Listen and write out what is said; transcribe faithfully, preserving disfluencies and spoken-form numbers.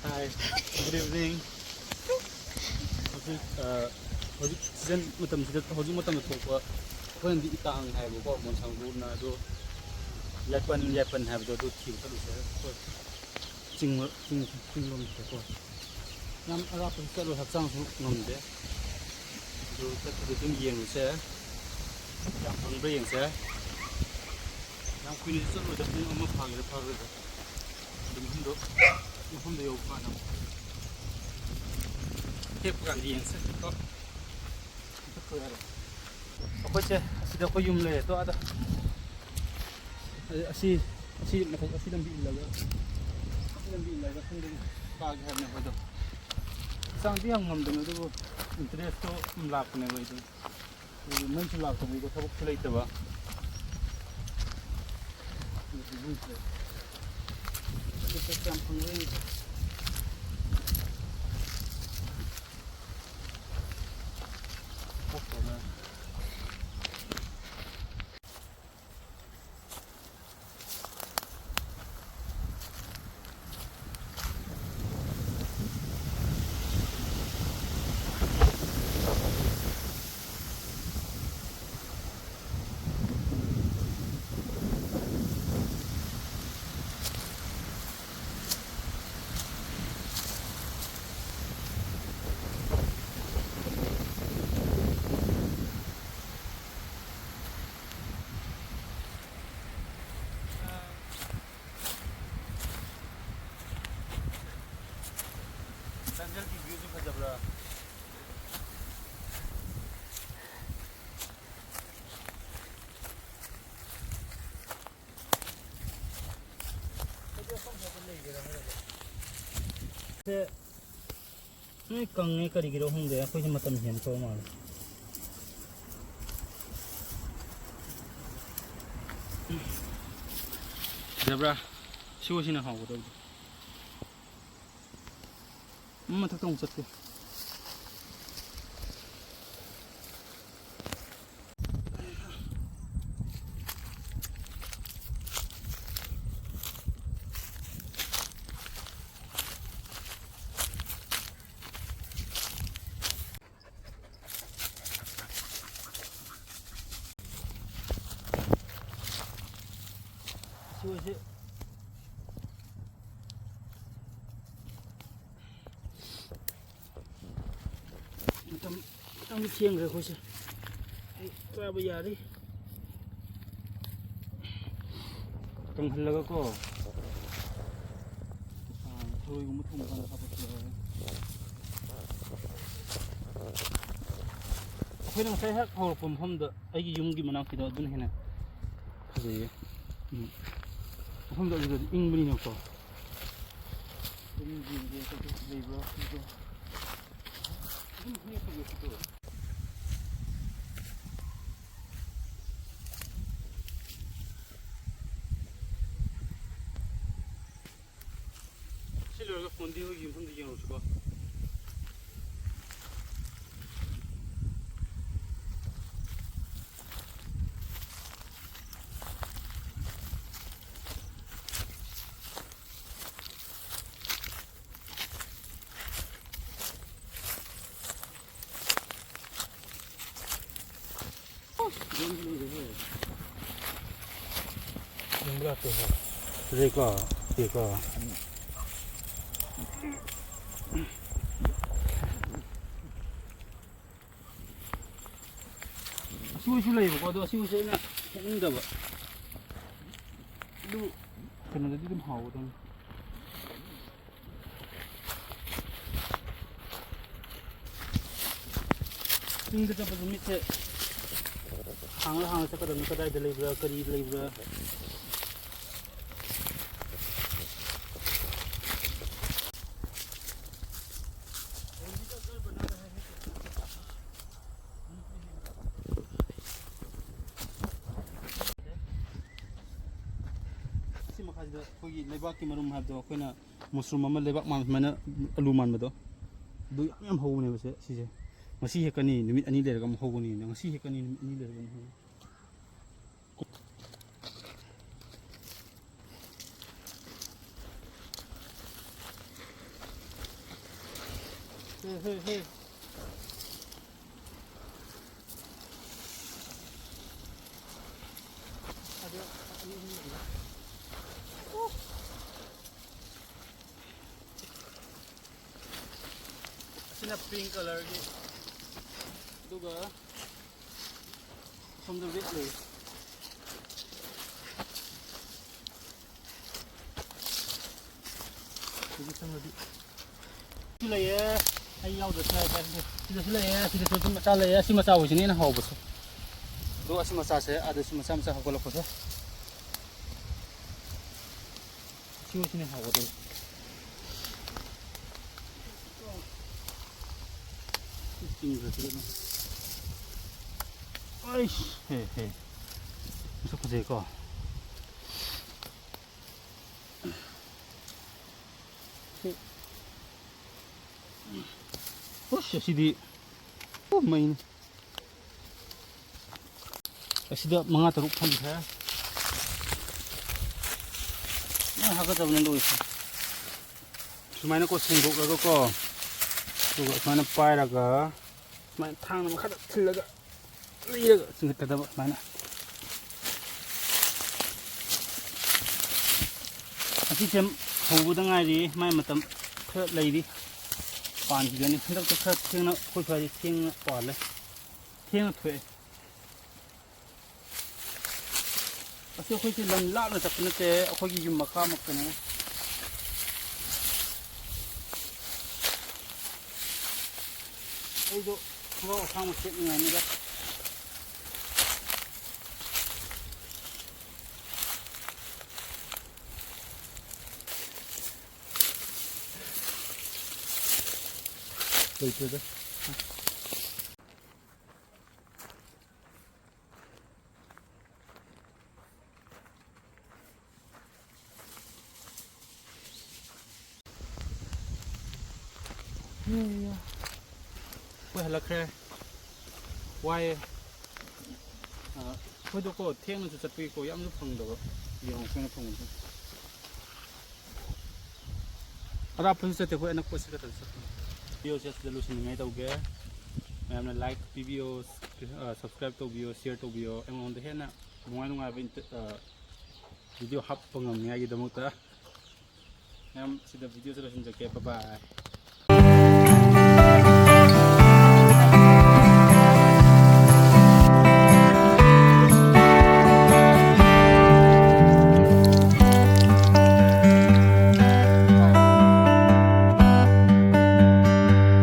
Hi, good evening. ꯍꯧꯖꯤꯛ, ꯑ, ꯍꯧꯖꯤꯛ season ꯃꯇꯝꯁꯤꯗ, ꯍꯧꯖꯤꯛ ꯃꯇꯝꯗ ꯊꯣꯛꯄ, ꯑꯩꯈꯣꯏꯅꯗꯤ ꯏꯇꯥꯡ ꯍꯥꯏꯕꯀꯣ, ꯃꯣꯟꯁꯥꯡꯒꯨꯅ, ꯑꯗꯣ ꯌꯥꯏꯄꯟ, ꯌꯥꯏꯄꯟ ꯍꯥꯏꯕꯗꯣ, ꯑꯗꯨ ꯊꯤꯕ ꯆꯠꯂꯨꯁꯦ꯫ ꯑꯩꯈꯣꯏ ꯆꯤꯡ, ꯆꯤꯡ, ꯆꯤꯡ ꯂꯣꯝꯁꯤꯗꯀꯣ꯫ ꯌꯥꯝ ꯑꯔꯥꯞꯄꯁꯨ ꯆꯠꯂꯣꯏ, ꯍꯛꯆꯥꯡꯁꯨ ꯉꯝꯗꯦ꯫ ꯑꯗꯨ ꯆꯠꯄꯗ ꯑꯗꯨꯝ ꯌꯦꯡꯉꯨꯁꯦ꯫ ꯌꯥꯝ ꯐꯪꯕ꯭ꯔꯥ ꯌꯦꯡꯁꯦ꯫ ꯌꯥꯝ ꯀꯨꯏꯅꯁꯨ ꯆꯠꯂꯣꯏꯗ, ꯄꯨꯡ ꯑꯃ ꯐꯥꯒꯦꯔꯥ ꯐꯥꯔꯣꯏꯗ꯫ ꯑꯗꯨꯝ ꯃꯐꯝꯗꯣ, ꯃꯐꯝꯗꯣ ꯌꯧꯕ ꯀꯥꯟꯗ ꯑꯃꯨꯛ ꯊꯦꯛꯄ ꯀꯥꯟꯗ ꯌꯦꯡꯁꯦ꯫ ꯀꯣ꯫ ꯆꯠꯄ ꯌꯥꯔꯦ꯫ ꯑꯩꯈꯣꯏꯁꯦ ꯑꯁꯤꯗ ꯑꯩꯈꯣꯏ ꯌꯨꯝ ꯂꯩꯔꯦ꯫ ꯇꯣ ꯑꯥꯗ꯫ ꯑꯁꯤ, ꯑꯁꯤ ꯃꯊꯛ, ꯑꯁꯤ ꯂꯝꯕꯤ ꯏꯜꯂꯒ, ꯑꯁꯤ ꯂꯝꯕꯤ ꯏꯜꯂꯒ ꯁꯣꯝꯗꯒꯤ ꯀꯥꯒꯦ ꯍꯥꯏꯕꯅꯦ ꯑꯩꯈꯣꯏꯗꯣ꯫ ꯍꯛꯆꯥꯡꯗꯤ ꯌꯥꯝ ꯉꯝꯗꯕꯅꯦ, ꯑꯗꯨꯕꯨ interest ꯇꯣ ꯑꯗꯨꯝ ꯂꯥꯛꯄꯅꯦꯕ ꯑꯩꯗꯣ꯫ ꯑꯗꯨꯒꯤ ꯃꯩꯁꯨ ꯂꯥꯛꯇꯕꯒꯤꯀꯣ, ꯊꯕꯛꯁꯨ ꯂꯩꯇꯕ꯫ ꯑꯗꯨꯒꯤ ꯌꯨꯝꯁꯤꯗ ꯌꯥꯝ ꯐꯪꯕ ꯌꯦꯡꯁꯦ꯫ ꯆꯥꯟꯗꯦꯜꯒꯤ view ꯁꯦ ꯐꯖꯕ꯭ꯔꯥ? ꯁꯦ ꯂꯣꯏ ꯀꯪꯉꯦ, ꯀꯔꯤꯒꯤꯔꯣ ꯈꯪꯗꯦ, ꯑꯩꯈꯣꯏꯁꯦ ꯃꯇꯝ ꯍꯦꯟꯕ ꯃꯥꯜꯂꯦ꯫ ꯐꯖꯕ꯭ꯔꯥ? ꯁꯤꯒꯨꯝꯕꯁꯤꯅ ꯍꯥꯎꯒꯗꯕꯗꯤ꯫ ꯎꯝ, ꯃꯊꯛꯇ ꯑꯃꯨꯛ ꯆꯠꯀꯦ꯫ ꯑꯃꯨꯛ ꯊꯦꯡꯈ꯭ꯔꯦ ꯑꯩꯈꯣꯏꯁꯦ꯫ ꯑꯩ ꯆꯥꯕ ꯌꯥꯔꯤ꯫ ꯀꯪꯍꯜꯂꯒꯀꯣ, ꯑꯥ, ꯊꯔꯣꯏꯒꯨꯝꯕ ꯊꯣꯡꯕ ꯀꯥꯟꯗ ꯍꯥꯞꯄꯁꯨ ꯌꯥꯏ꯫ ꯑꯩꯈꯣꯏꯅ ꯉꯁꯥꯏ ꯍꯦꯛ ꯍꯧꯔꯛꯄ ꯃꯐꯝꯗ, ꯑꯩꯒꯤ ꯌꯨꯝꯒꯤ ꯃꯅꯥꯛꯀꯤꯗꯣ, ꯑꯗꯨꯅ ꯍꯦꯟꯅ ꯐꯖꯩꯌꯦ꯫ ꯎꯝ꯫ ꯃꯐꯝꯗꯣ ꯑꯗꯨꯗꯗꯤ ꯏꯪꯕꯅꯤꯅꯀꯣ꯫ ꯑꯗꯨꯝ ꯌꯦꯡꯒꯦ, ꯀꯩꯀꯩ ꯂꯩꯕ꯭ꯔꯥ ꯈꯣꯠꯄ꯭ꯔꯥ꯫ ꯑꯗꯨꯝ ꯍꯦꯛꯄꯒꯤ ꯐꯣꯇꯣ꯫ ꯁꯤ ꯂꯣꯏꯔꯒ ꯐꯣꯟꯗꯤ ꯍꯣꯏꯒꯤ ꯃꯐꯝꯗ ꯌꯦꯡꯉꯨꯁꯤꯀꯣ꯫ ꯐꯖꯩꯀꯣ, ꯐꯖꯩꯀꯣ꯫ ꯑꯁꯤꯕꯨꯁꯨ ꯂꯩꯌꯦꯕꯀꯣ, ꯑꯗꯣ ꯑꯁꯤꯕꯨꯁꯦ ꯑꯩꯅ ꯍꯦꯛꯅꯤꯡꯗꯕ꯫ ꯑꯗꯨ ꯀꯩꯅꯣꯗꯗꯤ ꯑꯗꯨꯝ ꯍꯥꯎꯒꯗꯧꯅꯤ꯫ ꯆꯤꯡꯗ ꯆꯠꯄꯁꯨ ꯃꯤꯠꯁꯦ ꯍꯥꯡꯂ ꯍꯥꯡꯂ ꯆꯠꯀꯗꯕꯅꯤ꯫ ꯀꯗꯥꯏꯗ ꯂꯩꯕ꯭ꯔꯥ, ꯀꯔꯤ ꯂꯩꯕ꯭ꯔꯥ? ꯁꯤ ꯃꯈꯥꯁꯤꯗ ꯑꯩꯈꯣꯏꯒꯤ ꯂꯩꯕꯥꯛꯀꯤ ꯃꯔꯨꯝ ꯍꯥꯏꯕꯗꯣ, ꯑꯩꯈꯣꯏꯅ ꯃꯁꯔꯨꯝ ꯑꯃ ꯂꯩꯕꯥꯛ ꯃꯥꯟ-, ꯁꯨꯃꯥꯏꯅ ꯑꯂꯨ ꯃꯥꯟꯕꯗꯣ, ꯑꯗꯨ ꯌꯥꯝ ꯌꯥꯝ ꯍꯧꯕꯅꯦꯕ ꯁꯦ, ꯁꯤꯁꯦ꯫ ꯉꯁꯤ ꯍꯦꯛꯀꯅꯤ, ꯅꯨꯃꯤꯠ ꯑꯅꯤ ꯂꯩꯔꯒ ꯑꯃꯨꯛ ꯍꯧꯒꯅꯤ꯫ ꯉꯁꯤ ꯍꯦꯛꯀꯅꯤ, ꯅꯨꯃꯤꯠ ꯑꯅꯤ ꯂꯩꯔꯒ ꯑꯃꯨꯛ ꯍꯧꯒꯅꯤ꯫ ꯍꯦ, ꯍꯦ, ꯍꯦ꯫ ꯑꯗꯨ ꯑꯅꯤ ꯑꯍꯨꯝ ꯂꯩꯌꯦ꯫ ꯑꯁꯤꯅ pink colourꯒꯤ꯫ ꯑꯗꯨꯒ ꯁꯣꯝꯗ ꯔꯦꯗ ꯂꯩ꯫ ꯁꯤꯗ ꯆꯪꯉꯗꯤ ꯁꯤ ꯂꯩꯌꯦ, ꯑꯩ ꯌꯥꯎꯗ꯭ꯔꯁꯨ ꯌꯥꯏ ꯀꯥꯏꯗꯦ꯫ ꯁꯤꯗꯁꯨ ꯂꯩꯌꯦ, ꯁꯤꯗꯁꯨ ꯑꯗꯨꯝ ꯃꯆꯥ ꯂꯩꯌꯦ꯫ ꯑꯁꯤ ꯃꯆꯥ ꯑꯣꯏꯁꯤꯅ ꯍꯦꯟꯅ ꯍꯥꯎꯕꯁꯦ꯫ ꯑꯗꯣ ꯑꯁꯤ ꯃꯆꯥꯁꯦ ꯑꯥꯗꯁꯨ ꯃꯆꯥ ꯃꯆꯥ ꯍꯧꯒꯠꯂꯛꯄꯁꯦ꯫ ꯁꯤ ꯑꯣꯏꯁꯤꯅ ꯍꯥꯎꯒꯗꯕ꯫ ꯆꯤꯡꯈ꯭ꯔꯁꯤꯗ ꯑꯗꯨꯝ꯫ ꯑꯩꯁ! ꯍꯦ, ꯍꯦ꯫ ꯃꯁꯛ ꯐꯖꯩꯀꯣ꯫ ꯎꯁ, ꯑꯁꯤꯗꯤ, ꯑꯣ, ꯃꯩꯅꯤ꯫ ꯑꯁꯤꯗ ꯃꯉꯥ ꯇꯔꯨꯛ ꯐꯪꯈ꯭ꯔꯦ꯫ ꯂꯣꯏ ꯍꯥꯀꯠꯆꯕꯅ ꯂꯣꯏꯈ꯭ꯔꯦ꯫ ꯁꯨꯃꯥꯏꯅꯀꯣ ꯁꯦꯡꯗꯣꯛꯂꯒꯀꯣ, ꯑꯗꯨꯒ ꯁꯨꯃꯥꯏꯅ ꯄꯥꯏꯔꯒ, ꯁꯨꯃꯥꯏꯅ ꯊꯥꯡꯅ ꯃꯈꯥꯗ ꯊꯤꯜꯂꯒ, ꯂꯩꯔꯒ ꯆꯤꯡꯈꯠꯀꯗꯕ ꯁꯨꯃꯥꯏꯅ꯫ ꯑꯁꯤꯁꯦ ꯍꯧꯕꯗ ꯉꯥꯏꯔꯤ, ꯃꯥꯏ ꯃꯇꯝ ꯈꯔ ꯂꯩꯔꯤ ꯄꯥꯟꯈꯤꯒꯅꯤ꯫ ꯍꯟꯗꯛꯇꯤ ꯈꯔ ꯊꯦꯡꯅ, ꯑꯩꯈꯣꯏ ꯁ꯭ꯋꯥꯏꯗ ꯊꯦꯡꯅ ꯄꯥꯜꯂꯦ, ꯊꯦꯡꯅ ꯊꯣꯛꯑꯦ꯫ ꯑꯁꯤ ꯑꯩꯈꯣꯏꯁꯦ ꯂꯝ ꯂꯥꯞꯅ ꯆꯠꯄ ꯅꯠꯇꯦ, ꯑꯩꯈꯣꯏꯒꯤ ꯌꯨꯝ ꯃꯈꯥꯃꯛꯇꯅꯦ꯫ ꯑꯩꯗꯣ ꯈꯣꯡꯒ꯭ꯔꯥꯎ ꯑꯁꯥꯡꯕ ꯁꯦꯠꯅꯤꯡꯉꯥꯏꯅꯤꯗ꯫ ꯂꯩꯇꯦꯗ꯫ ꯑꯩꯈꯣꯏ ꯍꯜꯂꯛꯈ꯭ꯔꯦ꯫ ꯋꯥꯏꯌꯦ꯫ ꯑ, ꯑꯩꯈꯣꯏꯗꯣꯀꯣ, ꯊꯦꯡꯅꯁꯨ ꯆꯠꯄꯒꯤꯀꯣ, ꯌꯥꯝꯁꯨ ꯐꯪꯗꯕ꯫ ꯌꯦꯡꯉꯣ, ꯑꯩꯈꯣꯏꯅ ꯐꯪꯕꯁꯦ꯫ ꯑꯔꯥꯞꯄꯁꯨ ꯆꯠꯇꯦ, ꯑꯩꯈꯣꯏ ꯑꯅꯛꯄꯁꯤ ꯈꯛꯇ ꯆꯠꯄꯅꯤ꯫ ꯚꯤꯗꯤꯑꯣꯁꯦ ꯑꯁꯤꯗ ꯂꯣꯏꯁꯤꯟꯅꯤꯡꯉꯥꯏ ꯇꯧꯒꯦ꯫ ꯃꯌꯥꯝꯅ ꯂꯥꯏꯛ ꯄꯤꯕꯤꯌꯣ, ꯑ, ꯁꯕꯁꯀ꯭ꯔꯥꯏꯕ ꯇꯧꯕꯤꯌꯣ, ꯁꯤꯌꯔ ꯇꯧꯕꯤꯌꯣ꯫ ꯑꯩꯉꯣꯟꯗ ꯍꯦꯟꯅ ꯅꯨꯡꯉꯥꯏ ꯅꯨꯡꯉꯥꯏꯕ ꯏꯟꯇ-, ꯑ, ꯚꯤꯗꯤꯑꯣ ꯍꯥꯞꯄ ꯉꯝꯅꯤꯉꯥꯏꯒꯤꯗꯃꯛꯇ꯫ ꯃꯌꯥꯝ ꯁꯤꯗ ꯚꯤꯗꯤꯑꯣꯁꯦ ꯂꯣꯏꯁꯤꯟꯖꯒꯦ꯫ ꯕꯥꯏ ꯕꯥꯏ꯫